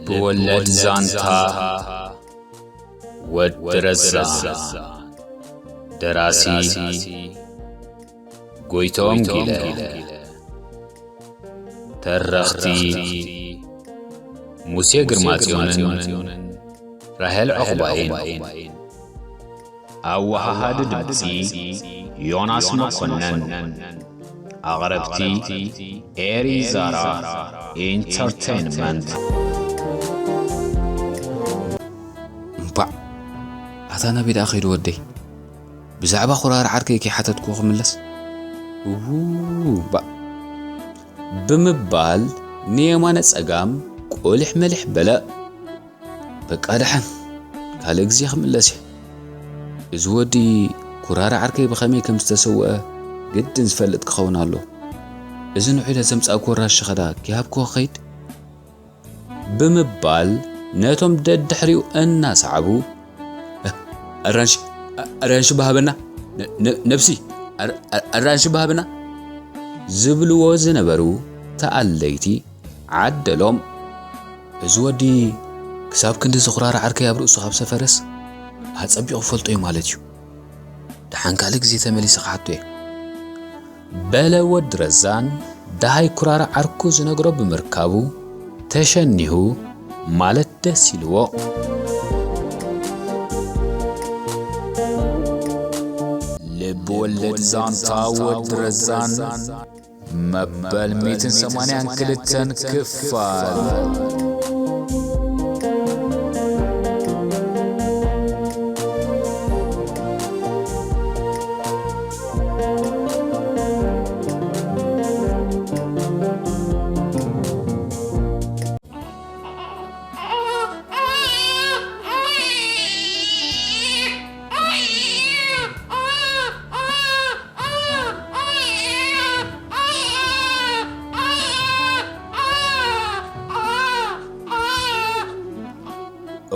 ልብ ወለድ ዛንታ ወዲ ረዛን። ደራሲ ጎይቶም ጊለ። ተረኽቲ ሙሴ ግርማጽዮንን ራሄል ዑቕባይን። ኣወሃሃዲ ድምጺ ዮናስ መኮነን። ኣቕረብቲ ኤሪ ዛራ ኢንተርቴይንመንት። እምባዕ፣ ኣታ ናበይ ደኣ ከይዱ ወደይ? ብዛዕባ ኩራር ዓርከይ ከይሓተትኩ ክምለስ? እዉ፣ እምባዕ። ብምባል ንየማነ ጸጋም ቁሊሕ መልሕ በለ። በቃ ደሓን፣ ካልእ ግዜ ክምለስ እየ። እዚ ወዲ ኩራራ ዓርከይ ብኸመይ ከም ዝተሰወአ ግድን ዝፈልጥ ክኸውን ኣለዎ። እዚ ንዑ ኢለ ዘምጻእክዎ ራሺ ኸዳ ኪሃብክዎ ክኸይድ? ብምባል ነቶም ደድሕሪኡ እናሰዓቡ፣ "ኣራንሺ፣ ኣራንሺ ባሃበና፣ ነ-፣ ነ-፣ ነብሲ፣ ኣር-፣ ኣር-፣ ኣራንሺ ባሃበና" ዝብልዎ ዝነበሩ ተኣለይቲ ዓደሎም። እዚ ወዲ ክሳብ ክንድዚ ኩራራ ዓርከይ ኣብ ርእሱ ካብ ሰፈረስ ኣጸቢቑ ክፈልጦ እዩ ማለት እዩ። ደሓን ካልእ ግዜ ተመሊሰ ክሓቶ እየ። በለ ወዲ ረዛን ደሃይ ኩራራ ዓርኩ ዝነግሮ ብምርካቡ ተሸኒሁ ማለት ደስ ኢልዎ። ልብ ወለድ ዛንታ ወዲ ረዛን መበል ሚእትን ሰማንያን ክልተን ክፋል።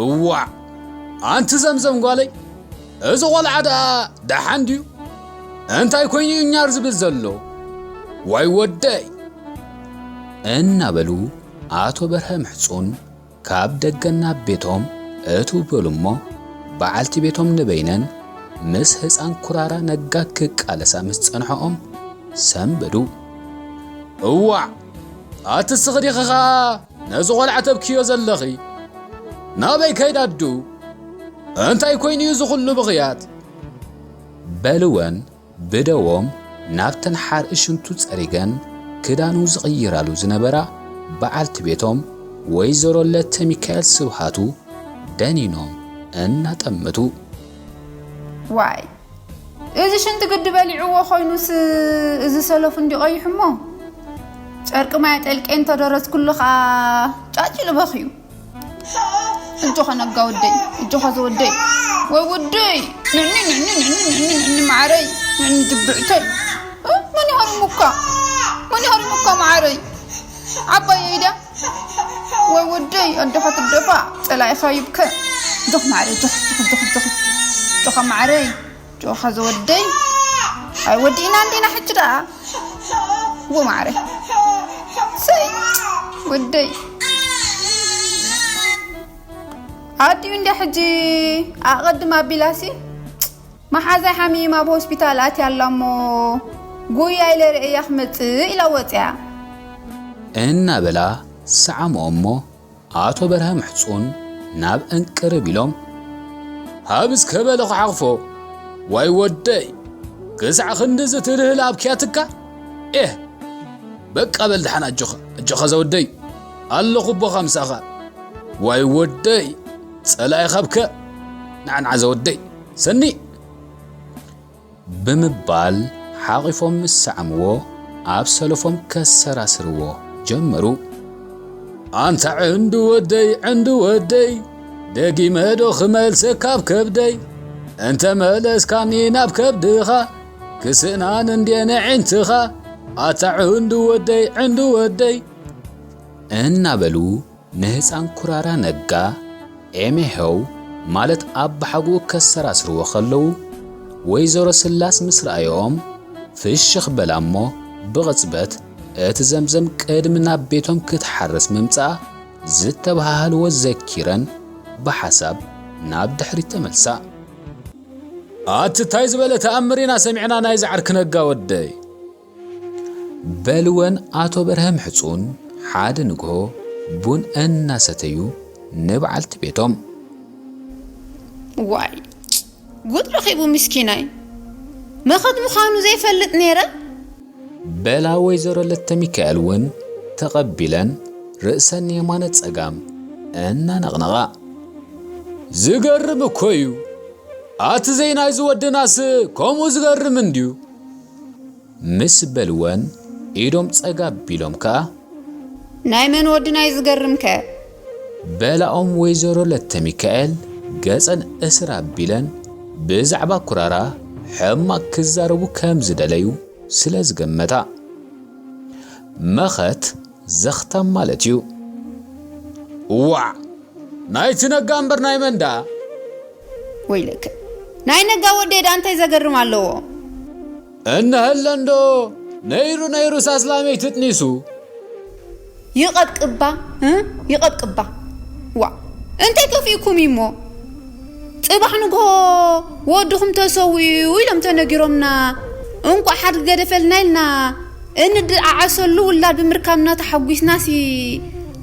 እዋዕ! ኣንቲ ዘምዘም ጓለይ፣ እዚ ቖልዓ ደኣ ደሓን ድዩ? እንታይ ኮይኑ እዩ ኛር ዝብል ዘሎ? ዋይ ወደይ! እናበሉ ኣቶ በርሀ ምሕጹን ካብ ደገ ናብ ቤቶም እትው በሉ እሞ፣ በዓልቲ ቤቶም ንበይነን ምስ ህፃን ኩራራ ነጋ ክቃለሳ ምስ ጸንሐኦም ሰንበዱ። እዋዕ! ኣቲ ስኽዲኺ ኸኣ ነዚ ቖልዓ ተብክዮ ዘለኺ? ናበይ ከይዳ ኣዱ? እንታይ ኮይኑ እዩ እዚ ኹሉ ብኽያት? በልወን ብደዎም ናብተን ሓርኢ ሽንቱ ጸሪገን ክዳኑ ዝቕይራሉ ዝነበራ በዓልቲ ቤቶም ወይዘሮ ለተ ሚካኤል ስብሃቱ ደኒኖም እናጠመቱ። ዋይ፣ እዚ ሽንቲ ግዲ በሊዕዎ ኮይኑስ፣ እዚ ሰለፉ እንዲ ቀይሑ እሞ፣ ጨርቂ ማይ ጠልቄ እንተደረዝኩሉ ኸኣ ጫጭ ልበኽዩ። እጆኻ ነጋ ወደይ፣ እጆኻ ዝወደይ። ወይ ወደይ፣ ንዕኒ፣ ንዕኒ፣ ንዕኒ፣ ንዕኒ፣ ንዕኒ፣ መዓረይ፣ ንዕኒ ጅብዕተይ። እ፣ መን ይሃርሙካ? መን ይሃርሙካ መዓረይ? ዓባየይ ድያ? ወይ ወደይ፣ ኣጆኻ ትደፋ፣ ጸላኢኻ ይብከ። ጆኽ መዓረይ፣ ጆኽ፣ ጆኽ፣ ጆኻ መዓረይ። ጆኻ ዝወደይ። ኣይ ወዲእና እንዲና ሕጂ ደኣ። ወ ማዕረ። ሰይ ወደይ። ኣዲኡ እንዲያ ሕጂ ኣቐድም ኣቢላሲ መሓዛይ ሓሚማ ኣብ ሆስፒታል ኣትያ ኣላ እሞ ጉያ ኢለ ርእያ ክመጽእ ኢላ ወጽያ። እናበላ ሰዓምኦ እሞ ኣቶ በርሀ ምሕጹን ናብ እንቅርብ ኢሎም፣ ሃብ እስከ በለ ክሓቕፎ፣ ዋይ ወደይ፣ ክሳዕ ክንድዚ ትልህል ኣብኪያትካ? ኤህ፣ በቃ በል ደሓን ኣጆኻ፣ ኣጆኻ ዘወደይ፣ ኣለኹ ኣቦኻ ምሳኻ። ዋይ ወደይ፣ ጸላኢ ኻብከ፣ ናዕናዕ ዘወደይ፣ ሰኒ። ብምባል ሓቒፎም ምስ ሰዓምዎ፣ ኣብ ሰለፎም ከሰራስርዎ ጀመሩ። ኣንታ ዕንዱ ወደይ፣ ዕንዱ ወደይ፣ ደጊመ ዶ ክመልሰካ ኣብ ከብደይ? እንተ መለስካኒ ናብ ከብድኻ፣ ክስእናን እንድየ ንዕንትኻ። ኣታ ዕንዱ ወደይ፣ ዕንዱ ወደይ። እናበሉ ንህፃን ኩራራ ነጋ ኤሜሄው ማለት ኣባሓጉኡ ከሰራስርዎ ከለዉ፣ ወይዘሮ ስላስ ምስ ረኣየኦም ፍሽኽ በላ እሞ ብቕጽበት እቲ ዘምዘም ቅድሚ ናብ ቤቶም ክትሓርስ ምምጻኣ ዝተባሃሃልዎ ዘኪረን ብሓሳብ ናብ ድሕሪት ተመልሳ። ኣቲ ታይ ዝበለ ተኣምር ኢና ሰሚዕና ናይዚ ዓርኪ ነጋ ወደይ? በልወን ኣቶ በርሀ ምሕጹን ሓደ ንግሆ ቡን እናሰተዩ ንበዓልቲ ቤቶም። ዋይ ጉድ ረኺቡ ምስኪናይ፣ መኸት ምዃኑ ዘይፈልጥ ነይረ። በላ ወይዘሮ ለተሚካኤል እውን ተቐቢለን ርእሰን የማነ ጸጋም እናነቕነቓ። ዝገርም እኮ እዩ። ኣቲ ዘይናይዚ ወድናስ ከምኡ ዝገርም እንድዩ። ምስ በልወን ኢዶም ጸጋ ኣቢሎም ከኣ። ናይ መን ወድናይ ዝገርምከ? በላኦም ወይዘሮ ለተሚካኤል ገጸን እስር ኣቢለን ብዛዕባ ኩራራ ሕማቕ ክዛረቡ ከም ዝደለዩ ስለ ዝገመታ። መኸት ዘኽታም ማለት እዩ። ዋዕ! ናይቲ ነጋ እምበር ናይ መን ደኣ? ወይለከ ናይ ነጋ ወደይ ደኣ እንታይ ዘገርም ኣለዎ? እነሀለ እንዶ ነይሩ ነይሩ ሳስላመይ ትጥኒሱ። ይቐብቅባ እ ይቐብቅባ። ዋ እንታይ ከፊእኩም እሞ? ጽባሕ ንግሆ ወድኹም ተሰዊኡ ኢሎም ተነጊሮምና እንቋዕ ሓድጊ ገደፈልና ኢልና እንድዓዓሰሉ ውላድ ብምርካብና ተሓጒስናሲ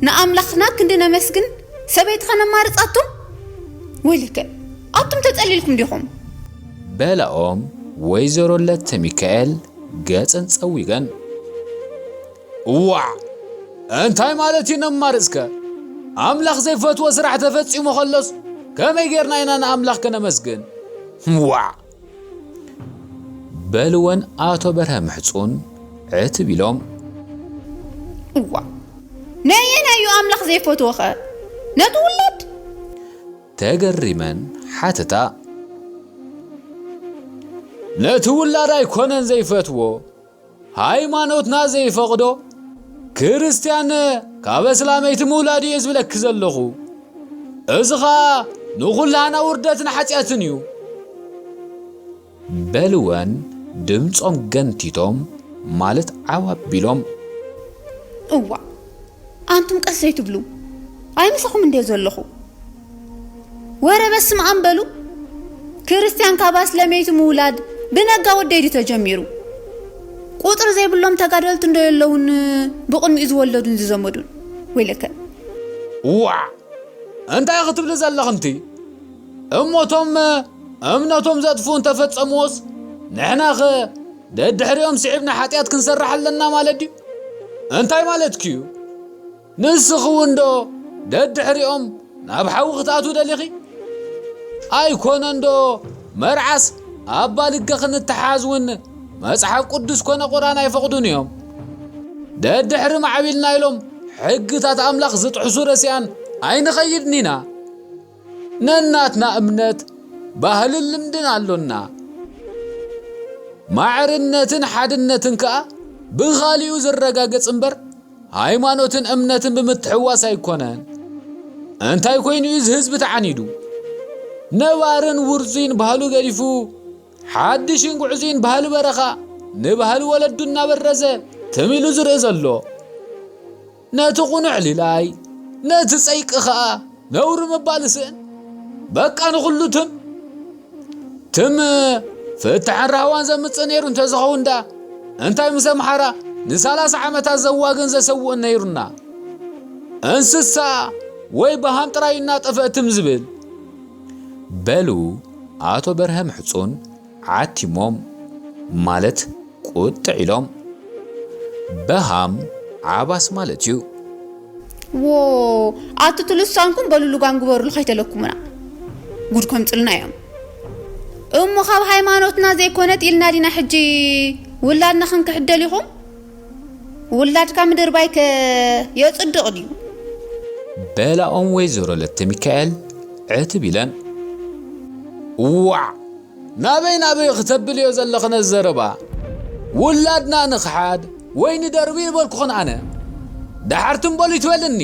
ንኣምላኽና ክንዲ ነመስግን ሰበይትኻ ነማርጻ ኣቱም? ወይለከ ኣቱም ተጸሊልኩም ዲኹም? በላኦም ወይዘሮ ለተሚካኤል ገጸን ጸዊገን። እዋዕ እንታይ ማለት እዩ ነማርጽከ? ኣምላኽ ዘይፈትዎ ስራሕ ተፈጺሙ ከሎስ ከመይ ጌርና ኢና ንኣምላኽ ከነመስግን? ዋዕ! በልወን ኣቶ በርሀ ምሕጹን ዕትብ ኢሎም። እዋ ነየናይ እዩ ኣምላኽ ዘይፈትዎ ኸ? ነቲ ውላድ? ተገሪመን ሓተታ። ነቲ ውላድ ኣይኮነን ዘይፈትዎ፣ ሃይማኖትና ዘይፈቕዶ። ክርስትያን ካብ ኣስላመይቲ ምውላድ እየ ዝብለኪ ዘለኹ። እዚ ኸኣ ንኹላህና ውርደትን ሓጢኣትን እዩ። በልወን ድምጾም ገንቲቶም ማለት ዓው ኣቢሎም። እዋ ኣንቱም ቀስ ዘይትብሉ ኣይምሳኹም እንደ ዘለኹ ወረ በስመ ኣብ በሉ። ክርስትያን ካብ ኣስለመይቲ ምውላድ ብነጋ ወደይ ድዩ ተጀሚሩ? ቁጽሪ ዘይብሎም ተጋደልቲ እንዶ የለውን ብቕድሚኡ ዝወለዱን ዝዘመዱን? ወይለከ እዋ እንታይ ክትብሊ ዘለኽንቲ? እሞ እቶም እምነቶም ዘጥፍኡ እንተፈጸምዎስ ንሕናኸ ደድሕሪኦም ስዒብና ሓጢኣት ክንሰርሕ ኣለና ማለት ድዩ? እንታይ ማለትኪ እዩ? ንስኺ እውን ዶ ደድሕሪኦም ናብ ሓዊ ክትኣትዊ ደሊኺ? ኣይኮነን ዶ መርዓስ ኣብ ባልገ ክንተሓዝ እውን መጽሓፍ ቅዱስ ኮነ ቁርኣን ኣይፈቕዱን እዮም። ደድሕሪ ማዕቢልና ኢሎም ሕግታት ኣምላኽ ዝጥሕሱ ረሲኣን ኣይንኸይድን ኢና። ነናትና እምነት ባህልን ልምድን ኣሎና። ማዕርነትን ሓድነትን ከኣ ብኻሊኡ ዝረጋገጽ እምበር ሃይማኖትን እምነትን ብምትሕዋስ ኣይኮነን። እንታይ ኮይኑ እዩ እዚ ህዝቢ ተዓኒዱ? ነባርን ውርዙይን ባህሉ ገዲፉ ሓድሽን ጉዕዙይን ባህሊ በረኻ ንባህሊ ወለዱ እናበረዘ ትም ኢሉ ዝርኢ ዘሎ። ነቲ ቁኑዕ ሊላይ ነቲ ጸይቂ ኸኣ ነውሪ ምባል ስእን። በቃ ንኹሉ ትም ትም ፍትሕን ራህዋን ዘምጽእ ነይሩ እንተዝኸውን ደኣ እንታይ ምስ ኣምሓራ ንሳላሳ ዓመታት ዘዋግን ዘሰውእን ነይሩና? እንስሳ ወይ በሃም ጥራይ እናጠፍአ ትም ዝብል። በሉ ኣቶ በርሀ ምሕጹን ዓቲሞም ማለት ቁጥዕ ኢሎም። በሃም ዓባስ ማለት እዩ። ዎ ኣቱቱ ልሳንኩም በሉ ልጓም ግበሩሉ ከይተለኩሙና ጉድ ከምፅልና እዮም። እሞ ካብ ሃይማኖትና ዘይኮነት ኢልና ዲና ሕጂ ውላድና ክንክሕደል ኢኹም? ውላድካ ምድርባይ ከ የጽድቕ ድዩ? በላኦም ወይዘሮ ለተሚካኤል ዕትብ ኢለን። እዋዕ ናበይ ናበይ ክተብልዮ ዘለኽነ ዘረባ? ውላድና ንኽሓድ ወይ ንደርቢ ይበልኩኽን ኣነ። ደሓር ትም በሉ ይትበልኒ።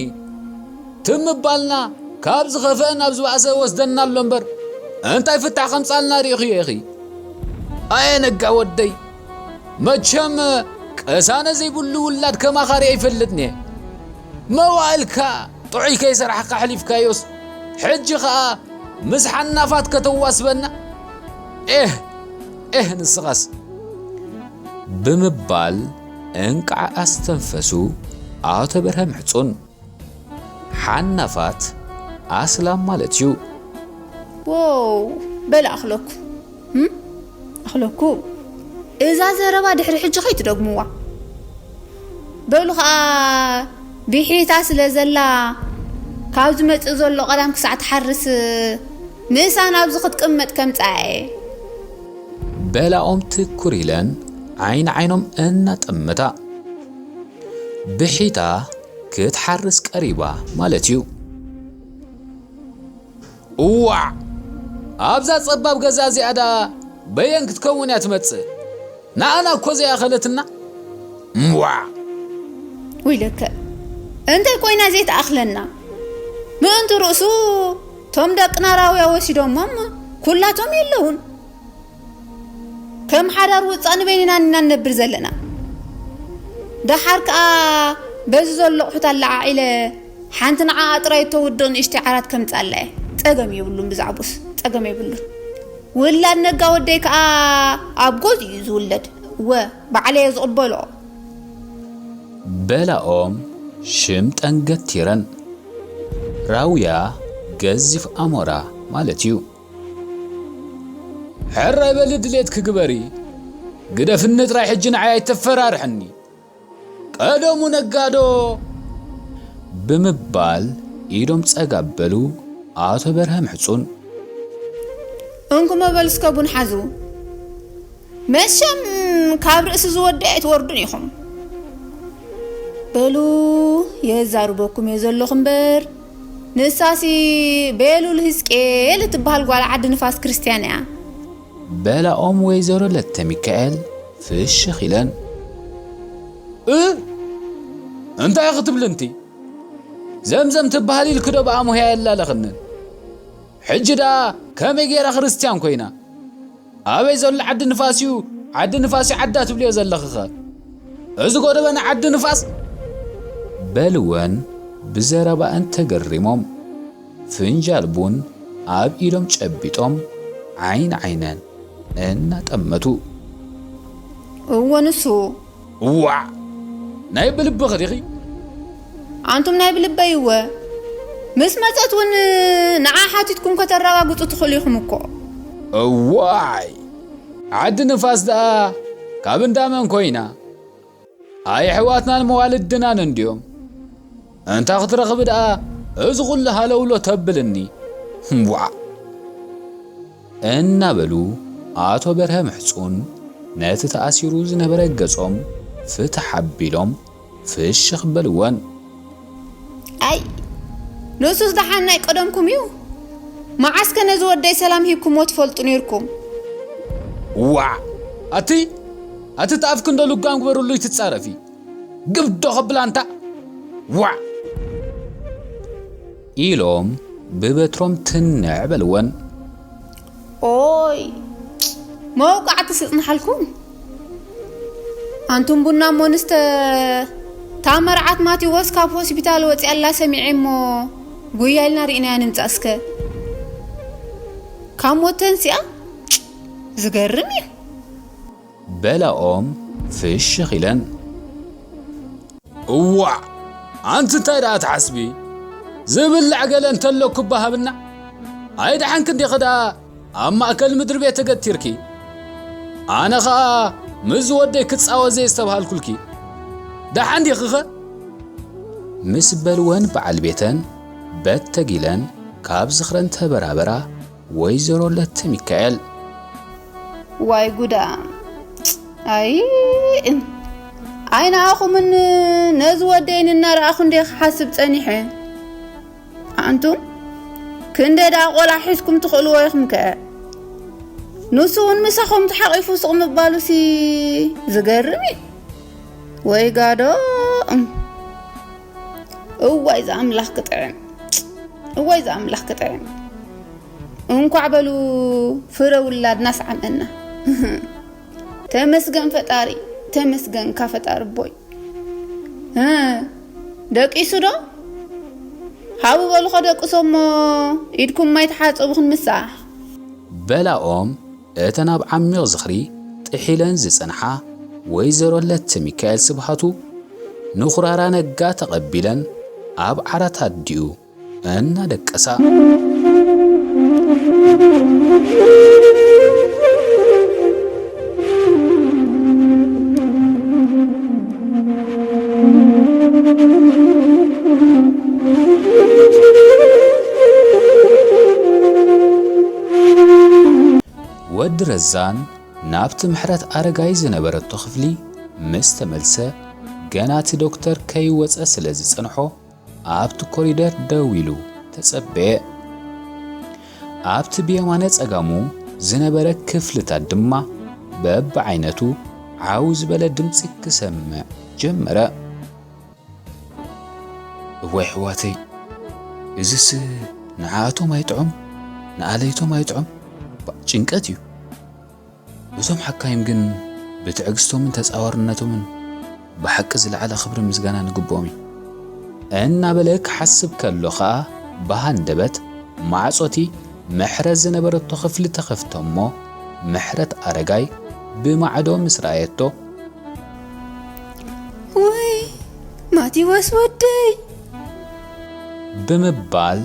ትም ምባልና ካብ ዝኸፍአ ናብ ዝበኣሰ ወስደና ኣሎ እምበር እንታይ ፍታሕ ከምጻልና ርኢኽዮ ኢኺ? ኣየ ነጋ ወደይ፣ መቸም ቅሳነ ዘይብሉ ውላድ ከማኻ ሪአ ይፈልጥን እየ። መዋእልካ ጥዑይ ከይሰራሕካ ኣሕሊፍካዮስ፣ ሕጂ ኸኣ ምስ ሓናፋት ከተዋስበና? ኤህ፣ ኤህ ንስኻስ፣ ብምባል እንቃዕ ኣስተንፈሱ ኣቶ በርሀ ምሕጹን። ሓናፋት ኣስላም ማለት እዩ። ዎው፣ በል ኣኽለኩ፣ እም? ኣኽለኩ፣ እዛ ዘረባ ድሕሪ ሕጂ ከይትደግምዋ። በሉ ኸኣ፣ ቢሒታ ስለ ዘላ፣ ካብ ዝመጽእ ዘሎ ቀዳም ክሳዕ ትሓርስ፣ ንሳ ናብዚ ክትቅመጥ ከምጽኣ'የ። በላኦም ትኩር ኢለን ዓይኒ ዓይኖም እናጠመታ። ብሒታ ክትሓርስ ቀሪባ ማለት እዩ። እዋዕ! ኣብዛ ጸባብ ገዛ እዚኣ ደኣ በየን ክትከውን እያ ትመጽእ? ንኣና እኮ ዘይኣኸለትና። እምዋዕ! ወይለከ፣ እንታይ ኮይና ዘይትኣኽለና? ምእንቲ ርእሱ፣ ቶም ደቅና ራውያ ወሲዶሞም፣ ኩላቶም የለውን። ከም ሓዳር ውጻእ ንበይንና ኢና ንነብር ዘለና። ደሓር ከኣ በዚ ዘሎ ኣቑሑት ኣለዓዒለ፣ ሓንቲ ንዓኣ ጥራይ እተውድቕ ንእሽተይ ዓራት ከምጽኣላ እየ። ጸገም የብሉን፣ ብዛዕቡስ ጸገም የብሉን። ውላድ ነጋ ወደይ ከኣ ኣብ ጎዝ እዩ ዝውለድ። እወ፣ ባዕለየ ዝቕበሎ። በላኦም ሽምጠን ገቲረን። ራውያ ገዚፍ ኣሞራ ማለት እዩ። ሕራይ በሊ ድሌትኪ ግበሪ። ግደፍኒ ጥራይ ሕጂ ንዓይ ኣይተፈራርሐኒ። ቀደሙ ነጋዶ! ብምባል ኢዶም ጸጋበሉ ኣቶ በርሀ ምሕጹን። እንኩሞ በል እስከ ቡን ሓዙ። መሸም ካብ ርእሲ ዝወዲ ኣይትወርዱን ኢኹም። በሉ የዛርበኩም እየ ዘለኹ እምበር፣ ንሳሲ ቤሉል ህዝቅኤል እትበሃል ጓል ዓዲ ንፋስ ክርስትያን እያ። በላኦም ወይዘሮ ለተ ሚካኤል ፍሽኽ ኢለን። እ? እንታይ ክትብሊ እንቲ? ዘምዘም ትበሃል ኢልኪ ዶ ብኣሙህያ የላለኽንን? ሕጂ ደኣ ከመይ ገይራ ክርስትያን ኮይና? ኣበይ ዘሎ ዓዲ ንፋስ እዩ፣ ዓዲ ንፋስ እዩ ዓዳ ትብልዮ ዘለኽኸ? እዚ ጎደበና ዓዲ ንፋስ? በልወን ብዘረባኣን ተገሪሞም። ፍንጃል ቡን ኣብ ኢዶም ጨቢጦም ዓይን ዓይነን እናጠመቱ። እወ ንሱ። እዋዕ! ናይ ብልብኺ ዲኺ? ኣንቱም ናይ ብልበይ እወ። ምስ መጸት እውን ንዓ ሓቲትኩም ከተረጋግጹ ትኽእሉ ኢኹም እኮ። እዋይ! ዓዲ ንፋስ ደኣ ካብ እንዳመን ኮይና? ኣየሕዋትናን መዋልድናን እንድዮም። እንታ ክትረኽቢ ደኣ እዚ ኹሉ ሃለውሎ ተብልኒ። ዋዕ! እናበሉ ኣቶ በርሀ ምሕጹን ነቲ ተኣሲሩ ዝነበረ ገጾም ፍትሕ ኣቢሎም ፍሽኽ በልወን። ኣይ፣ ንሱስ ደሓን ናይ ቀደምኩም እዩ። መዓስከ ነዚ ወደይ ሰላም ሂብኩሞ ትፈልጡ ነይርኩም? ዋዕ! ኣቲ፣ ኣቲ ተኣፍኪ እንዶ ልጓም ግበርሉ ይትጻረፊ። ግብዶ ከብላ እንታ። ዋዕ! ኢሎም ብበትሮም ትንዕ በልወን። ኦይ፣ መውቃዕቲ ስጽንሓልኩም። ኣንቱም ቡና እሞ ንስተ፣ እታ መርዓት ማቴዎስ ካብ ሆስፒታል ወጺኣላ ሰሚዐ እሞ ጉያ ኢልና ርኢናያ ንምጻእ እስከ። ካብ ሞት ተንሲኣ? ዝገርም እዩ። በላኦም ፍሽኽ ኢለን። እዋዕ! ኣንቲ እንታይ ደኣ ትሓስቢ? ዝብላዕ ገለ እንተሎ እኮ ሃብና። ኣይደሓንኪ እንዲኺ ደኣ ኣብ ማእከል ምድሪ ቤት ተገቲርኪ። ኣነ ኸኣ ምስ ወደይ ክጻወት ዘየስተብሃልኩልኪ። ደሓን ዲኺኸ? ምስ በልወን በዓል ቤተን በተግ ኢለን ካብ ዝኽረን ተበራበራ። ወይዘሮ ለተ ሚካኤል። ዋይ ጉዳ! ኣይ፣ ኣይነኣኹምን ነዚ ወደይን እናረኣኹ እንደ ክሓስብ ጸኒሐ። ኣንቱም ክንደይ ደኣ ቆልዓ ሒዝኩም ትኽእልዎ ኢኹም ከ? ንሱ እውን ምሳኹም ተሓቒፉ ስቕ ምባሉሲ ዝገርም እዩ። ወይ ጋዶ! እም። እዋይ ዝኣምላኽ ክጥዕም፣ እዋይ ዝኣምላኽ ክጥዕም። እንኳዕ በሉ ፍረ ውላድና ሰዓመና። ተመስገን ፈጣሪ፣ ተመስገንካ ፈጣሪ ቦይ። እ፣ ደቂሱ ዶ? ሓዊ በሉ ከደቅሶ እሞ ኢድኩም ማይ ተሓጸቡ ክንምሳሕ። በላኦም እተን ኣብ ዓሚቕ ዝኽሪ ጥሒለን ዝጸንሓ ወይዘሮ ለተ ሚካኤል ስብሃቱ ንኹራራ ነጋ ተቐቢለን ኣብ ዓራት ኣዲኡ እናደቀሳ። ወዲ ረዛን ናብቲ ምሕረት ኣረጋይ ዝነበረቶ ክፍሊ ምስ ተመልሰ፣ ገና እቲ ዶክተር ከይወጸ ስለ ዝጸንሖ፣ ኣብቲ ኮሪደር ደው ኢሉ ተጸበየ። ኣብቲ ብየማነ ጸጋሙ ዝነበረ ክፍልታት ድማ በብዓይነቱ ዓው ዝበለ ድምጺ ክሰምዕ ጀመረ። እዋይ ኣሕዋተይ፣ እዝስ ንዓኣቶም ኣይጥዑም፣ ንኣለይቶም ኣይጥዑም። ባእ፣ ጭንቀት እዩ። እዞም ሓካይም ግን ብትዕግስቶምን ተጻዋርነቶምን ብሓቂ ዝለዓለ ክብርን ምስጋናን ይግብኦም እዩ። እናበለ ክሓስብ ከሎ ኸኣ ብሃንደበት ማዕጾቲ ምሕረት ዝነበረቶ ክፍሊ ተኸፍቶ እሞ፣ ምሕረት ኣረጋይ ብማዕዶ ምስ ረኣየቶ፣ ወይ ማቴዎስ ወደይ! ብምባል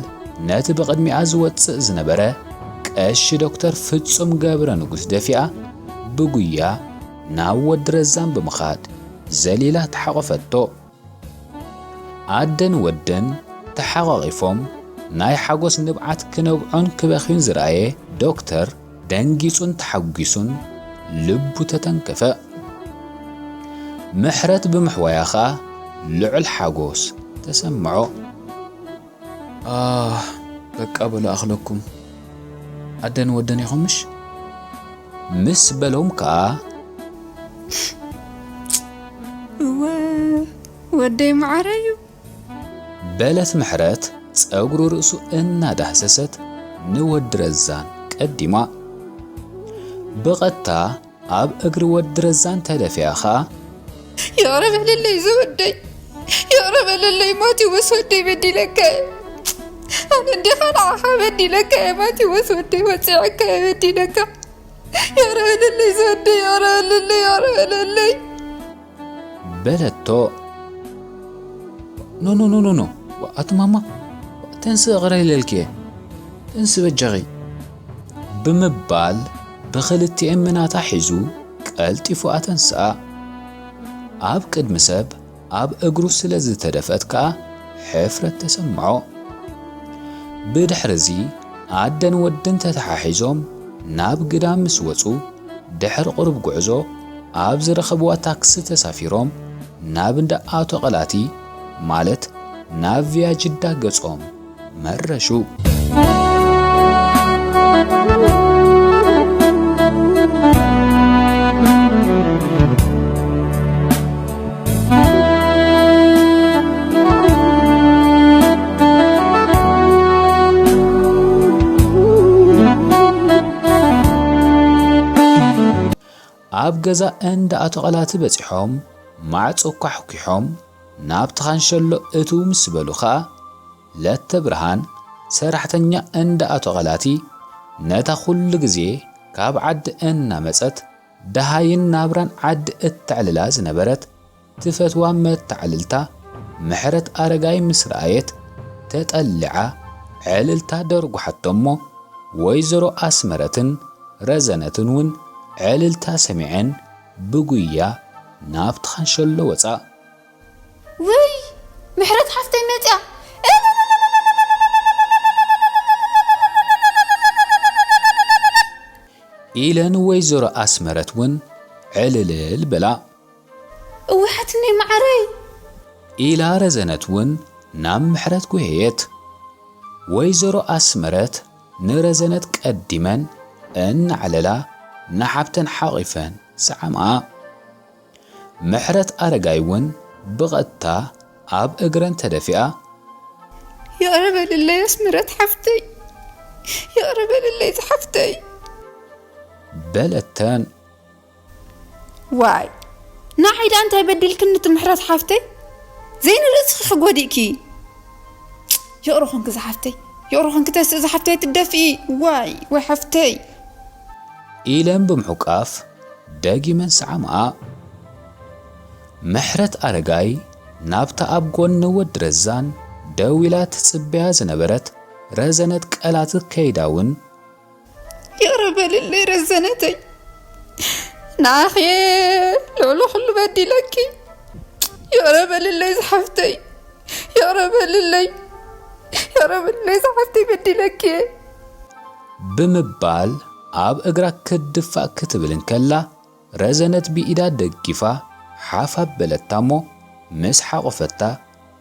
ነቲ ብቕድሚኣ ዝወጽእ ዝነበረ ቀሺ ዶክተር ፍጹም ገብረ ንጉስ ደፊኣ ብጉያ ናብ ወዲ ረዛን ብምኻድ ዘሊላ ተሓቖፈቶ። ኣደን ወደን ተሓቋቒፎም ናይ ሓጎስ ንብዓት ክነብዑን ክበኽዩን ዝረኣየ ዶክተር ደንጊጹን ተሓጒሱን ልቡ ተተንከፈ። ምሕረት ብምሕዋያ ኸኣ ልዑል ሓጎስ ተሰምዖ። ኣህ፣ በቃ በሉ ኣኽለኩም። ኣደን ወደን ኢኹም ምሽ? ምስ በሎም ከኣ፣ እወ፣ ወደይ መዓረዩ። በለት ምሕረት ጸጉሩ ርእሱ እናዳህሰሰት ንወዲ ረዛን ቀዲማ። ብቐጥታ ኣብ እግሪ ወዲ ረዛን ተደፊኣ ኸኣ፣ ይቕረ በለለይ ዝወደይ፣ ይቕረ በለለይ ማቴዎስ ወደይ በዲለካ እየ። ኣነ እንዲኻ ንዓኻ በዲለካ እየ ማቴዎስ ወደይ፣ ወጺዐካ እየ በዲለካ። ይቕረ በለለይ ዝወደይ፣ ይቕረ በለለይ፣ ይቕረ በለለይ። በለቶ። ኖ፣ ኖ፣ ኖ፣ ኖ፣ ኖ። ኣቲ ማማ፣ ተንስእ፣ ይቕረ ኢለልኪ እየ። ተንስእ በጃኺ። ብምባል ብኽልቲኤን ምናታ ሒዙ ቀልጢፉ ኣተንስኣ። ኣብ ቅድሚ ሰብ ኣብ እግሩ ስለ ዝተደፍአት ከኣ ሕፍረት ተሰምዖ። ብድሕርዚ ኣደን ወድን ተተሓሒዞም ናብ ግዳም ምስ ወጹ፣ ድሕሪ ቁሩብ ጉዕዞ ኣብ ዝረኸብዋ ታክሲ ተሳፊሮም ናብ እንዳ ኣቶ ቐላቲ፣ ማለት ናብ ቪያ ጅዳ ገጾም መረሹ። ኣብ ገዛ እንዳ ኣቶ ቐላቲ በጺሖም፣ ማዕጾ ኳሕኲሖም፣ ናብቲ ካንሸሎ እትው ምስ በሉ ኸኣ፣ ለተ ብርሃን፣ ሰራሕተኛ እንዳ ኣቶ ቐላቲ፣ ነታ ኩሉ ግዜ ካብ ዓዲ እናመጸት ደሃይን ናብራን ዓዲ እተዕልላ ዝነበረት ትፈትዋ መተዓልልታ ምሕረት ኣረጋይ ምስ ረኣየት፣ ተጠሊዓ ዕልልታ ደርጉሓቶ እሞ፣ ወይዘሮ ኣስመረትን ረዘነትን እውን ዕልልታ ሰሚዐን ብጉያ ናብቲ ካንሸሎ ወጻ። ውይ፣ ምሕረት ሓፍተይ መጽያ! ኢለን ወይዘሮ ኣስመረት እውን ዕልልል በላ። እውሓትነይ መዓረይ! ኢላ ረዘነት እውን ናብ ምሕረት ጉሄየት። ወይዘሮ ኣስመረት ንረዘነት ቀዲመን እናዕለላ ንሓብተን ሓቒፈን ሰዓምኣ። ምሕረት ኣረጋይ እውን ብቐጥታ ኣብ እግረን ተደፊኣ፣ ይቕረ በልለይ ኣስመረት ሓፍተይ፣ ይቕረ በልለይ ዝሓፍተይ። በለተን። ዋይ፣ ንዓይ ደኣ እንታይ በዲልክኒ እቲ ምሕረት ሓፍተይ? ዘይንርእስኺ ክጎዲእኪ። ይቕረ ኾንኪ ዝሓፍተይ፣ ይቕረ ኾንኪ ተስእ ዝሓፍተይ ትደፍኢ። ዋይ ወይ ሓፍተይ። ኢለን ብምሑቃፍ ደጊመን ሰዓማኣ። ምሕረት ኣረጋይ ናብታ ኣብ ጎኒ ወዲ ረዛን ደው ኢላ ትጽበያ ዝነበረት ረዘነት ቀላቲ ከይዳ እውን ይቕረ በልለይ ረዘነተይ፣ ንዓኺ ልዕሊ ኩሉ በዲለኪ። ይቕረ በልለይ ዝሓፍተይ፣ ይቕረ በልለይ፣ ይቕረ በልለይ ዝሓፍተይ በዲለኪ። ብምባል ኣብ እግራ ክትድፋእ ክትብል እንከላ ረዘነት ብኢዳ ደጊፋ ሓፍ ኣበለታ እሞ ምስ ሓቖፈታ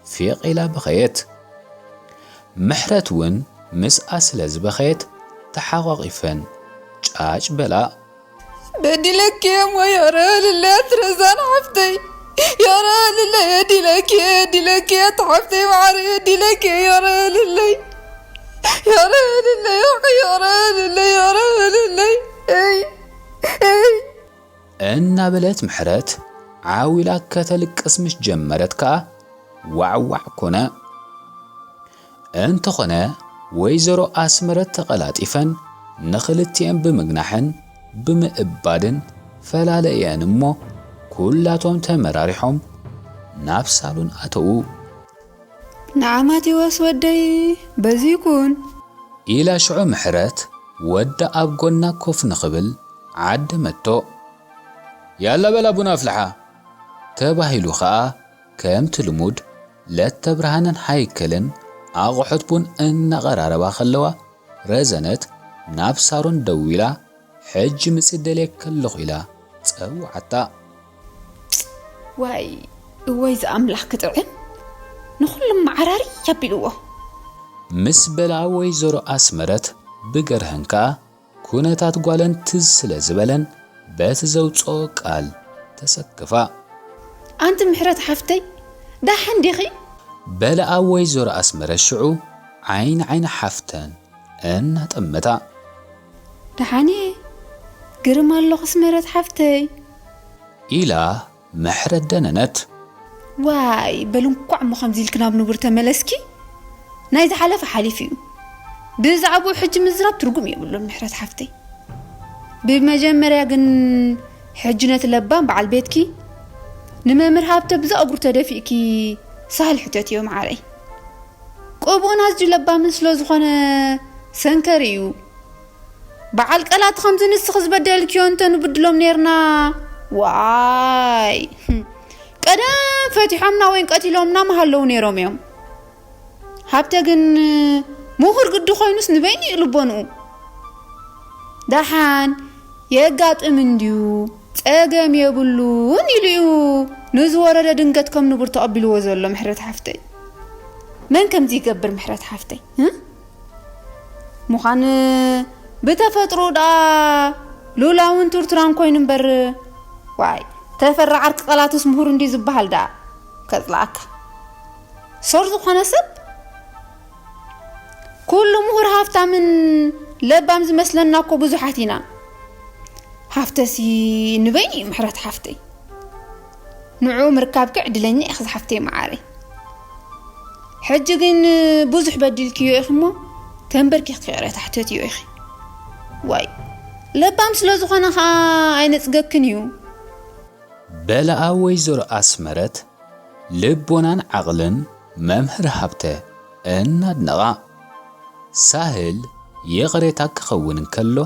ፊቕ ኢላ በኸየት። ምሕረት እውን ምስኣ ስለ ዝበኸየት ተሓቋቒፈን ጫጭ በላ። በዲለኪ እሞ ይቕረ በልለይ ኣቲ ረዛን ሓፍተይ፣ ይቕረ በልለይ፣ በዲለኪ፣ በዲለኪ ኣቲ ሓፍተይ መዓረይ፣ በዲለኪ፣ ይቕረ በልለይ፣ ይቕረ በልለይ፣ ይቕረ በልለይ፣ ይቕረ በልለይ። እይ እይ እናበለት ምሕረት ዓው ኢላ ከተልቅስ ምስ ጀመረት ከኣ ዋዕዋዕ ኮነ። እንተኾነ ወይዘሮ ኣስመረት ተቐላጢፈን ንኽልቲኤን ብምግናሕን ብምእባድን ፈላለየን እሞ ኩላቶም ተመራሪሖም ናብ ሳሎን ኣተዉ። ንዓ ማቴዎስ ወደይ በዚ ይኩን። ኢላ ሽዑ ምሕረት ወዳ ኣብ ጎና ኮፍ ንኽብል ዓደመቶ። ያላ በላ ቡን ኣፍልሓ ተባሂሉ ኸኣ ከምቲ ልሙድ ለተብርሃንን ሃይከልን ኣቑሑት ቡን እናቐራረባ ከለዋ ረዘነት ናብ ሳሮን ደው ኢላ ሕጂ ምጺ ደልየኪ ኣለኹ ኢላ ጸውዓታ። ዋይ እወይ ዝኣምላኽ ክጥዕም ንኹሎም መዓራሪ ኣቢልዎ። ምስ በላ ወይዘሮ ኣስመረት ብገርሀን ከኣ ኩነታት ጓለን ትዝ ስለ ዝበለን በቲ ዘውጽኦ ቃል ተሰክፋ። ኣንቲ ምሕረት ሓፍተይ ደሓን ዲኺ? በለኣ ወይዘሮ ኣስመረት ሽዑ ዓይኒ ዓይኒ ሓፍተን እናጠመታ። ደሓን እየ ግርም ኣለኹስ ምሕረት ሓፍተይ። ኢላ ምሕረት ደነነት። ዋይ በል እንኳዕ እሞ ከምዚ ኢልኪ ናብ ንቡር ተመለስኪ። ናይ ዝሓለፈ ሓሊፉ እዩ። ብዛዕባኡ ሕጂ ምዝራብ ትርጉም የብሉን ምሕረት ሓፍተይ። ብመጀመርያ ግን ሕጂ ነቲ ለባም በዓል ቤትኪ ንመምህር ሃብተ ብዛ እግሩ ተደፊእኪ ሳህል ሕተትዮ መዓረይ። ቅብኡን ኣዝዩ ለባምን ስለ ዝኾነ ሰንከር እዩ። በዓል ቀላት ኸምዚ ንስኺ ዝበደልክዮ እንተ ንብድሎም ኔርና ዋይ ቀደም ፈቲሖምና ወይን ቀቲሎምና ምሃለዉ ኔሮም እዮም። ሃብተ ግን ምሁር ግዲ ኮይኑስ ንበይኑ እዩ ልቦንኡ። ደሓን የጋጥም እንድዩ ጸገም የብሉን ኢሉ እዩ ንዝወረደ ድንገት ከም ንቡር ተቐቢልዎ ዘሎ ምሕረት ሓፍተይ። መን ከምዚ ይገብር ምሕረት ሓፍተይ? እ? ምዃን ብተፈጥሮ ደኣ ሉላውን ቱርቱራን ኮይኑ እምበር ዋይ ተፈራ ዓርኪ ቀላትስ ምሁር እንድዩ ዝበሃል ደኣ ከጽልኣካ። ሶር ዝኾነ ሰብ ኩሉ ምሁር ሃፍታምን ለባም ዝመስለና እኮ ብዙሓት ኢና። ሃፍተሲ ንበይኑ እዩ ምሕረት ሓፍተይ። ንዑ ምርካብኪ ዕድለኛ ኢኺ ዝሓፍተይ መዓረይ። ሕጂ ግን ብዙሕ በዲልክዮ ኢኺ እሞ ተንበርኪኽኪ ይቕሬታ ሕተትዮ ኢኺ። ዋይ ለባም ስለ ዝኾነ ኸኣ ኣይነጽገክን እዩ። በለኣ ወይዘሮ ኣስመረት ልቦናን ዓቕልን መምህር ሃብተ እናድነቓ። ሳህል ይቕሬታ ክኸውን እንከሎ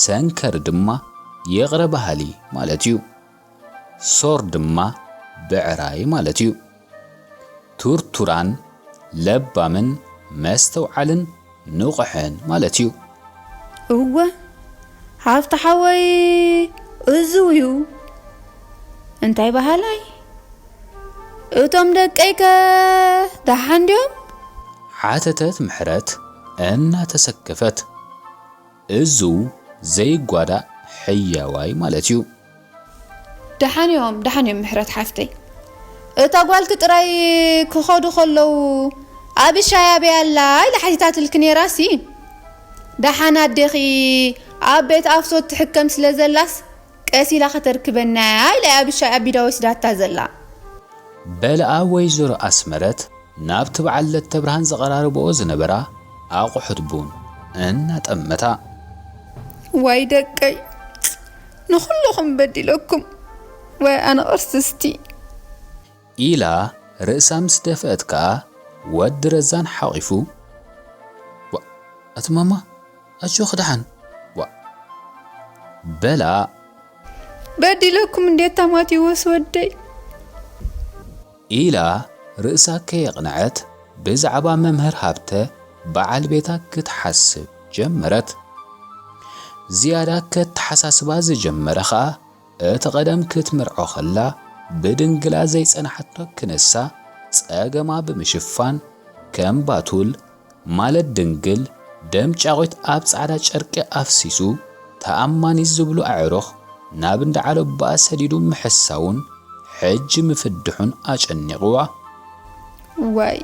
ሰንከር ድማ ይቕረ በሃሊ ማለት እዩ። ሶር ድማ ብዕራይ ማለት እዩ። ቱርቱራን ለባምን መስተውዓልን ንቑሕን ማለት እዩ። እወ ሃብተ ሓወይ እዝው እዩ። እንታይ በሃላይ እቶም ደቀይከ ደሓን ድዮም? ሓተተት ምሕረት እናተሰከፈት። እዝው ዘይጓዳእ ሕያዋይ ማለት እዩ። ደሓን እዮም ደሓን እዮም ምሕረት ሓፍተይ። እታ ጓልኪ ጥራይ ክኸዱ ከለዉ ኣብሻይ ኣበይ ኣላ ኢላ ሓቲታትልኪ ነይራሲ። ደሓን ኣዴኺ ኣብ ቤት ኣፍሶት ትሕከም ስለ ዘላስ ቀስ ኢላ ከተርክበና ኢላ ኣብሻይ ኣቢዳ ወሲዳታ ዘላ። በለኣ ወይዘሮ ኣስመረት ናብቲ በዓል ለተብርሃን ዘቐራርብኦ ዝነበራ ኣቑሑት ቡን እናጠመታ። ዋይ ደቀይ፣ ንኹልኹም በዲለኩም። ዋይ ኣነ ቅርስስቲ። ኢላ ርእሳ ምስ ደፍአት ከኣ ወዲ ረዛን ሓቒፉ፣ ዋ፣ ኣቲ ማማ፣ ኣጆኺ ደሓን፣ ዋ፣ በላ። በዲለኩም እንዴ ታማቲዎስ ወደይ? ኢላ ርእሳ ከየቕነዐት ብዛዕባ መምህር ሃብተ በዓል ቤታ ክትሓስብ ጀመረት። ዝያዳ ከተሓሳስባ ዝጀመረ ኸኣ እቲ ቀደም ክትምርዖ ኸላ ብድንግላ ዘይጸንሓቶ ክነሳ ጸገማ ብምሽፋን ከም ባቱል ማለት ድንግል ደም ጫቑት ኣብ ጻዕዳ ጨርቂ ኣፍሲሱ ተኣማኒ ዝብሉ ኣዕሩኽ ናብ እንዳ ዓለባኣ ሰዲዱ ምሕሳውን ሕጂ ምፍድሑን ኣጨኒቕዋ። ዋይ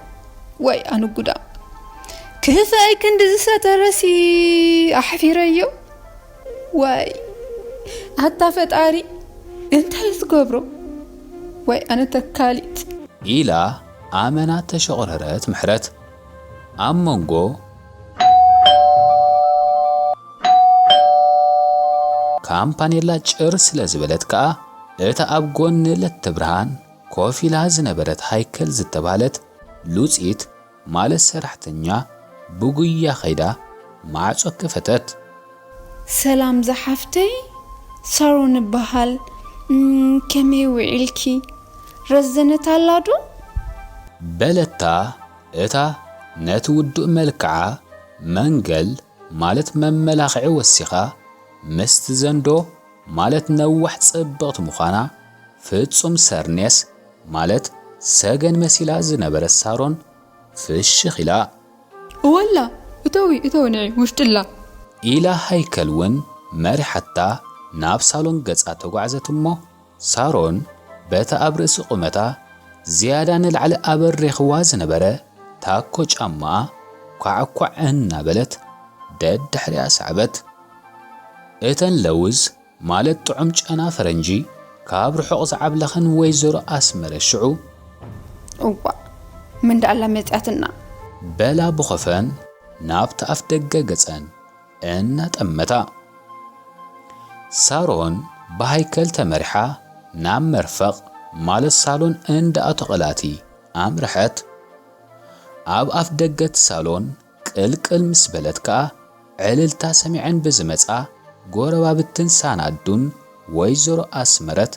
ዋይ ኣነ ጉዳ ክህፈይ ክንዲ ዝሰተረሲ ኣሕፊረዮ። ዋይ ኣታ ፈጣሪ እንታይ ዝገብሮ? ዋይ ኣነ ተካሊት። ኢላ ኣመና ተሸቑረረት ምሕረት። ኣብ መንጎ ካምፓኔላ ጭር ስለ ዝበለት ከኣ እታ ኣብ ጎኒ ለተብርሃን ኮፍ ኢላ ዝነበረት ሃይከል ዝተባህለት ሉጺት ማለት ሰራሕተኛ ብጉያ ከይዳ ማዕጾ ከፈተት። ሰላም ዝሓፍተይ ሳሮን እበሃል። እም፣ ከመይ ውዒልኪ? ረዘነት ኣላ ዶ? በለታ እታ ነቲ ውዱእ መልክዓ መንገል ማለት መመላኽዒ ወሲኻ ምስቲ ዘንዶ ማለት ነዋሕ ጽብቕቲ ምዃና ፍጹም ሰርኔስ ማለት ሰገን መሲላ ዝነበረት ሳሮን ፍሽኽ ኢላ። እወላ እተዊ እተዊ ንዒ ውሽጥላ። ኢላ ሃይከል እውን መሪሓታ ናብ ሳሎን ገጻ ተጓዕዘት እሞ ሳሮን በቲ ኣብ ርእሲ ቁመታ ዝያዳ ንላዕሊ ኣበሪኽዋ ዝነበረ ታኮ ጫማኣ ኳዕኳዕ እናበለት ደድሕሪኣ ሰዓበት። እተን ለውዝ ማለት ጥዑም ጨና ፈረንጂ ካብ ርሑቕ ዝዓብለኸን ወይዘሮ ኣስመረ ሽዑ እዋ ምን ደኣላ መጽያትና። በላ ብኾፈን ናብቲ ኣፍ ደገ ገጸን እናጠመታ። ሳሮን ብሃይከል ተመሪሓ ናብ መርፈቕ ማለት ሳሎን እንዳ ኣቶ ቐላቲ ኣምርሐት። ኣብ ኣፍ ደገ እቲ ሳሎን ቅልቅል ምስ በለት ከኣ ዕልልታ ሰሚዐን ብዝመጻ ጎረባብትን ሳናዱን ወይዘሮ ኣስመረት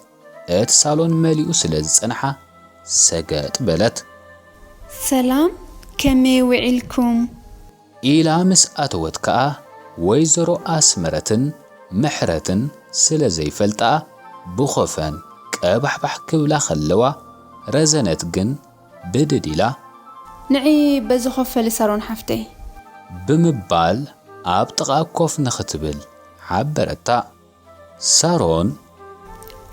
እቲ ሳሎን መሊኡ ስለ ዝጸንሓ ሰገጥ በለት። ሰላም ከመይ ውዒልኩም? ኢላ ምስ ኣተወት ከኣ ወይዘሮ ኣስመረትን ምሕረትን ስለ ዘይፈልጣ ብኾፈን ቀባሕባሕ ክብላ ከለዋ ረዘነት ግን ብድድ ኢላ ንዒ በዚ ኮፈሊ ሳሮን ሓፍተይ። ብምባል ኣብ ጥቓ ኮፍ ንኽትብል ሓበረታ። ሳሮን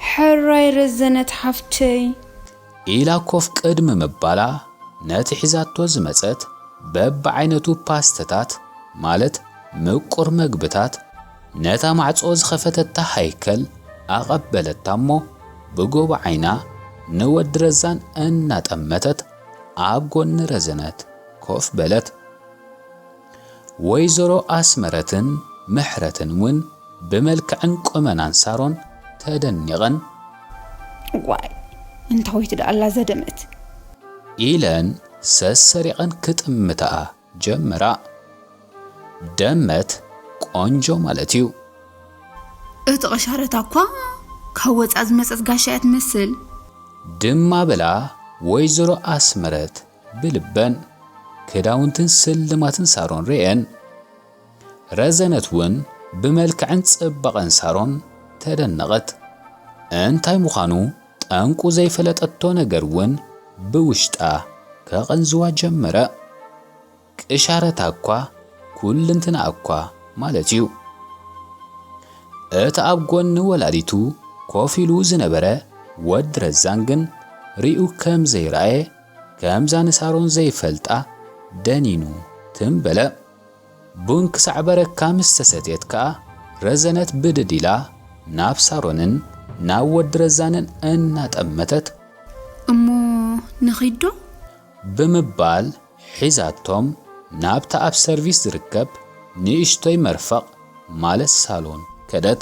ሕራይ ረዘነት ሓፍተይ። ኢላ ኮፍ ቅድሚ ምባላ ነቲ ሒዛቶ ዝመጸት በብዓይነቱ ፓስተታት ማለት ምቁር መግብታት ነታ ማዕጾ ዝኸፈተታ ሃይከል ኣቐበለታ እሞ ብጎቦ ዓይና ንወዲ ረዛን እናጠመተት ኣብ ጎኒ ረዘነት ኮፍ በለት። ወይዘሮ ኣስመረትን ምሕረትን እውን ብመልክዕን ቁመናን ሳሮን ተደኒቐን ዋይ እንታዊት ደኣላ ዘደመት። ኢለን ሰሰሪቐን ክጥምታኣ ጀመራ። ደመት ቆንጆ ማለት እዩ። እቲ ቐሻረታ እኳ ካብ ወፃ ዝመፀት ጋሻ እያ ትመስል። ድማ በላ ወይዘሮ ኣስመረት ብልበን። ክዳውንትን ስልማትን ሳሮን ርእየን። ረዘነት እውን ብመልክዕን ጽባቐን ሳሮን ተደነቐት። እንታይ ምዃኑ ጠንቁ ዘይፈለጠቶ ነገር እውን ብውሽጣ ከቐንዝዋ ጀመረ። ቅሻረታ እኳ ኩልንትና እኳ ማለት እዩ። እቲ ኣብ ጎኒ ወላዲቱ ኮፍ ኢሉ ዝነበረ ወዲ ረዛን ግን ሪኡ ከም ዘይረኣየ ከምዛ ንሳሮን ዘይፈልጣ ደኒኑ ትም በለ። ቡን ክሳዕ በረካ ምስ ተሰትየት ከኣ ረዘነት ብድድ ኢላ ናብ ሳሮንን ናብ ወዲ ረዛንን እናጠመተት። እሞ ንኺዶ? ብምባል ሒዛቶም ናብታ ኣብ ሰርቪስ ዝርከብ ንእሽቶይ መርፈቕ ማለት ሳሎን ከደት።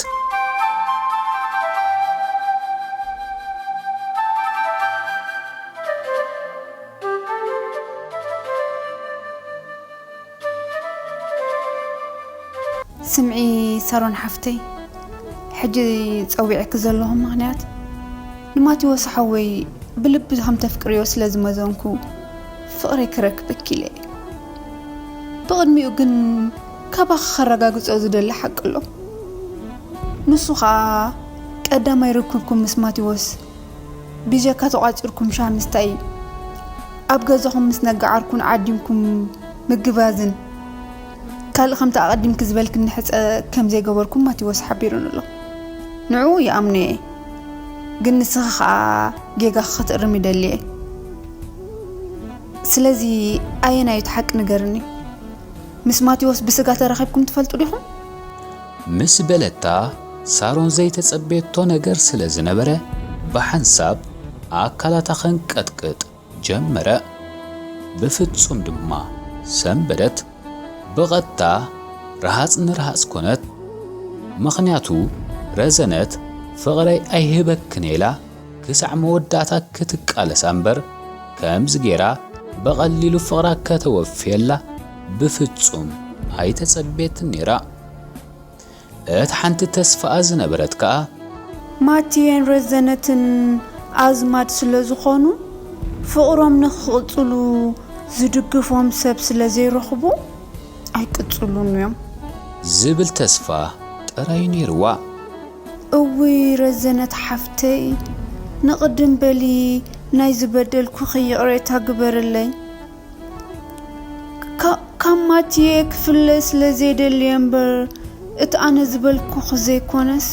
ስምዒ ሳሮን ሓፍተይ፣ ሕጂ ጸዊዐኪ ዘለኹ ምኽንያት ንማቴዎስ ሓወይ ብልቢ ከም ተፍቅርዮ ስለ ዝመዘንኩ ፍቕረይ ክረክበኪ ኢለ እየ። ብቕድሚኡ ግን ካባኺ ከረጋግጾ ዝደሊ ሓቂ ኣሎ። ንሱ ኸኣ ቀዳማይ ርክብኩም ምስ ማቴዎስ ብጀካ ተቋጺርኩም ሻሂ ምስታይ፣ ኣብ ገዛኹም ምስ ነጋዓርኩን ዓዲምኩም ምግባዝን ካልእ ከምቲ ኣቐዲምኪ ዝበልክኒ ሕጸ ከም ዘይገበርኩም ማቴዎስ ሓቢሩኒ ኣሎ። ንዕኡ ይኣምኖ እየ፣ ግን ንስኺ ኸኣ ጌጋኺ ክትእርሚ ይደሊ እየ። ስለዚ ኣየናይ እዩ እቲ ሓቂ ንገርኒ? ምስ ማቴዎስ ብስጋ ተራኺብኩም ትፈልጡ ዲኹም? ምስ በለታ ሳሮን ዘይተጸበየቶ ነገር ስለ ዝነበረ ብሓንሳብ ኣካላታ ከንቀጥቅጥ ጀመረ። ብፍጹም ድማ ሰንበደት። ብቐጥታ ረሃጽ ንረሃጽ ኮነት። ምኽንያቱ ረዘነት ፍቕረይ ኣይህበክን ኢላ ክሳዕ መወዳእታ ክትቃለሳ እምበር ከምዚ ጌራ ብቐሊሉ ፍቕራ ከተወፍየላ ብፍጹም ኣይተጸበየትን ነይራ። እታ ሓንቲ ተስፋኣ ዝነበረት ከኣ ማቲየን ረዘነትን ኣዝማድ ስለ ዝኾኑ ፍቕሮም ንኽቕጽሉ ዝድግፎም ሰብ ስለ ዘይረኽቡ ኣይቅጽሉን እዮም። ዝብል ተስፋ ጥራይ ነይርዋ። እውይ ረዘነት ሓፍተይ፣ ንቕድም በሊ ናይ ዝበደልኩኺ ይቕሬታ ግበርለይ። ካብ ማትየ ክፍለ ስለ ዘይደሊ እምበር እቲ ኣነ ዝበልኩኺ ዘይኮነስ፣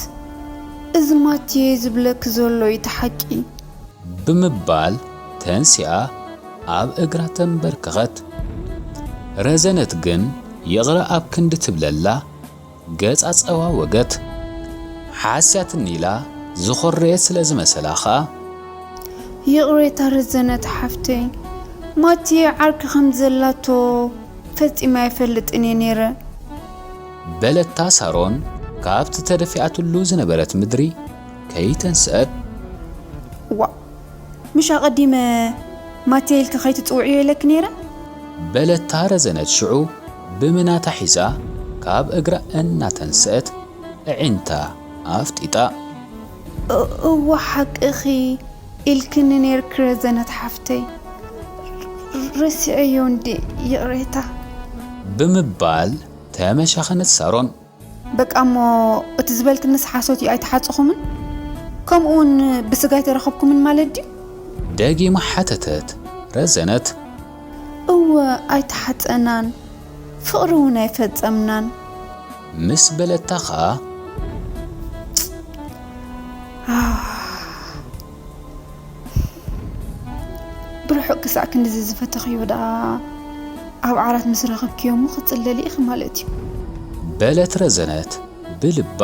እዚ ማትየ ዝብለኪ ዘሎ እዩ እቲ ሓቂ። ብምባል ተንሲኣ ኣብ እግራ ተንበርከኸት። ረዘነት ግን ይቕረ ኣብ ክንዲ ትብለላ፣ ገጻ ጸዋወገት። ሓስያትኒ ኢላ ዝኾረየት ስለ ዝመሰላ ኸኣ፣ ይቕሬታ ረዘነት ሓፍተይ፣ ማትየ ዓርኪ ከም ዘላቶ ፈጺመ ኣይፈልጥን እየ ነይረ። በለታ ሳሮን ካብቲ ተደፊኣትሉ ዝነበረት ምድሪ ከይተንስአት። ዋእ፣ ምሽ ኣቐዲመ ማትየ ኢልኪ ከይትጽውዕዮ ኢለኪ ነይረ። በለታ ረዘነት ሽዑ ብምናታ ሒዛ ካብ እግራ እናተንስአት ኣዒንታ ኣፍጢጣ። እወ ሓቅኺ ኢልክኒ ነይርኪ ረዘነት ሓፍተይ፣ ረሲዐዮ እንዴ፣ ይቕሬታ። ብምባል ተመሻኸነት ሳሮን። በቃ እሞ እቲ ዝበልክንስ ሓሶት እዩ ኣይተሓጸኹምን? ከምኡ እውን ብስጋ ኣይተረኸብኩምን ማለት ድዩ? ደጊማ ሓተተት ረዘነት። እወ ኣይተሓጸናን፣ ፍቕሪ እውን ኣይፈጸምናን። ምስ በለታ ኸኣ። ብርሑቕ ክሳዕ ክንድዚ ዝፈተኽዮ ደኣ ኣብ ዓራት ምስ ረኸብክዮ እሞ ክትጽለሊ ኢኺ ማለት እዩ። በለት ረዘነት ብልባ።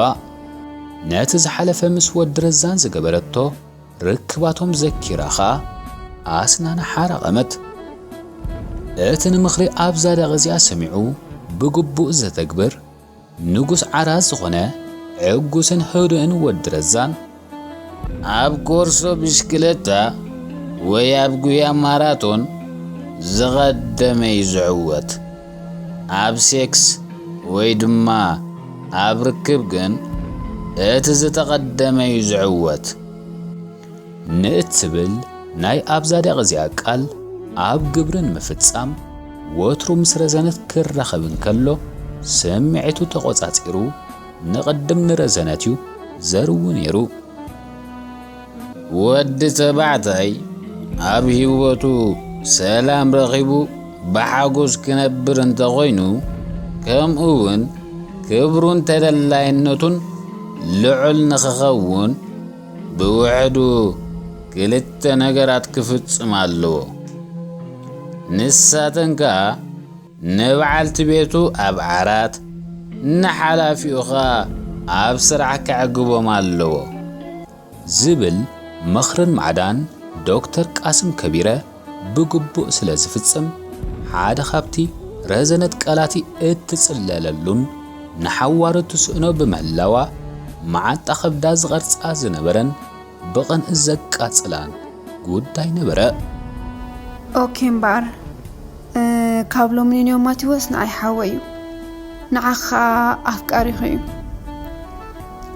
ነቲ ዝሓለፈ ምስ ወዲ ረዛን ዝገበረቶ ርክባቶም ዘኪራ ኸኣ ኣስናና ሓራቐመት። እቲ ንምኽሪ ኣብ ዛዳቕ እዚኣ ሰሚዑ ብግቡእ ዘተግብር ንጉስ ዓራት ዝኾነ ዕጉስን ህዱእን ወዲ ረዛን፣ ኣብ ኮርሶ ብሽክለታ ወይ ኣብ ጉያ ማራቶን ዝቐደመ እዩ ዝዕወት። ኣብ ሴክስ ወይ ድማ ኣብ ርክብ ግን እቲ ዝተቐደመ እዩ ዝዕወት። ንእትብል ናይ ኣብዛ ደቕ እዚኣ ቃል ኣብ ግብሪ ንምፍጻም፣ ወትሩ ምስ ረዘነት ክራኸብ እንከሎ፣ ስምዒቱ ተቖጻጺሩ ንቕድም ንረዘነት እዩ ዘርዊ ነይሩ። ወዲ ተባዕታይ ኣብ ህይወቱ ሰላም ረኺቡ ብሓጎስ ክነብር እንተኾይኑ፣ ከምኡ እውን ክብሩን ተደላይነቱን ልዑል ንኽኸውን ብውሕዱ ክልተ ነገራት ክፍጽም ኣለዎ። ንሳተን ከኣ ንበዓልቲ ቤቱ ኣብ ዓራት፣ ንሓላፊኡ ኸኣ ኣብ ስራሕ ከዕግቦም ኣለዎ። ዝብል ምኽርን ማዕዳን ዶክተር ቃስም ከቢረ ብግቡእ ስለ ዝፍጽም፣ ሓደ ካብቲ ረዘነት ቃላቲ እትጽለለሉን ንሓዋሩ እትስእኖ ብምህላዋ፣ መዓንጣ ከብዳ ዝቐርጻ ዝነበረን ብቕንኢ ዘቃጽላን ጉዳይ ነበረ። ኦኬ እምበኣር፣ እ፣ ካብ ሎሚ ንንዮ ማቴዎስ ንዓይ ሓወይ እዩ። ንዓኻ ኣፍቃሪኹ እዩ።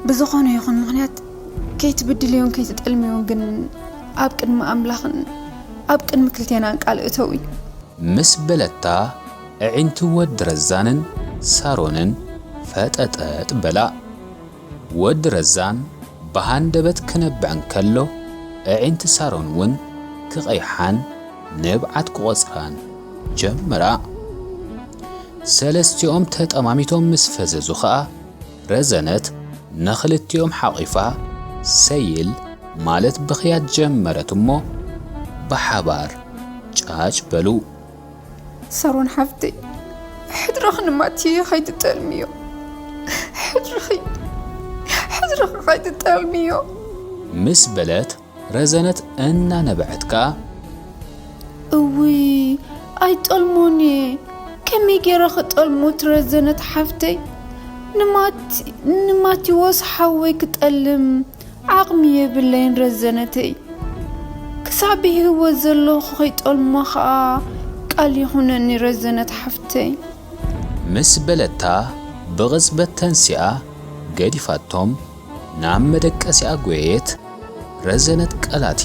ብዝኾነ ይኹን ምኽንያት ከይትብድልዮን ከይትጠልምዮን ግን ኣብ ቅድሚ ኣምላኽን ኣብ ቅድሚ ክልቴናን ቃል እተዊ። ምስ በለታ፣ ኣዒንቲ ወዲ ረዛንን ሳሮንን ፈጠጠጥ በላ። ወዲ ረዛን ብሃንደበት ክነብዕ እንከሎ፣ ኣዒንቲ ሳሮን እውን ክቐይሓን ንብዓት ክቖጽራን ጀመራ። ሰለስቲኦም ተጠማሚቶም ምስ ፈዘዙ ኸኣ፣ ረዘነት ንኽልቲኦም ሓቒፋ ሰይል ማለት ብኽያት ጀመረት እሞ፣ ብሓባር ጫጭ በሉ። ሳሮን ሓፍተይ፣ ሕድርኺ ንማቲ ኸይትጠልምዮ። ሕድርኺ፣ ሕድርኺ ኸይትጠልምዮ። ምስ በለት፣ ረዘነት እናነበዐት ከኣ፣ እውይ፣ ኣይጠልሞን እየ። ከመይ ገይረ ክጠልሞ እቲ ረዘነት ሓፍተይ? ንማቲ-፣ ንማቴዎስ ሓወይ ክጠልም ዓቕሚ የብለይን ረዘነተይ። ክሳብ ብህይወት ዘለኹ ከይጠልሞ ኸኣ ቃል ይኹነኒ ረዘነት ሓፍተይ። ምስ በለታ ብቕጽበት ተንሲኣ ገዲፋቶም ናብ መደቀሲኣ ጎየየት። ረዘነት ቃላቲ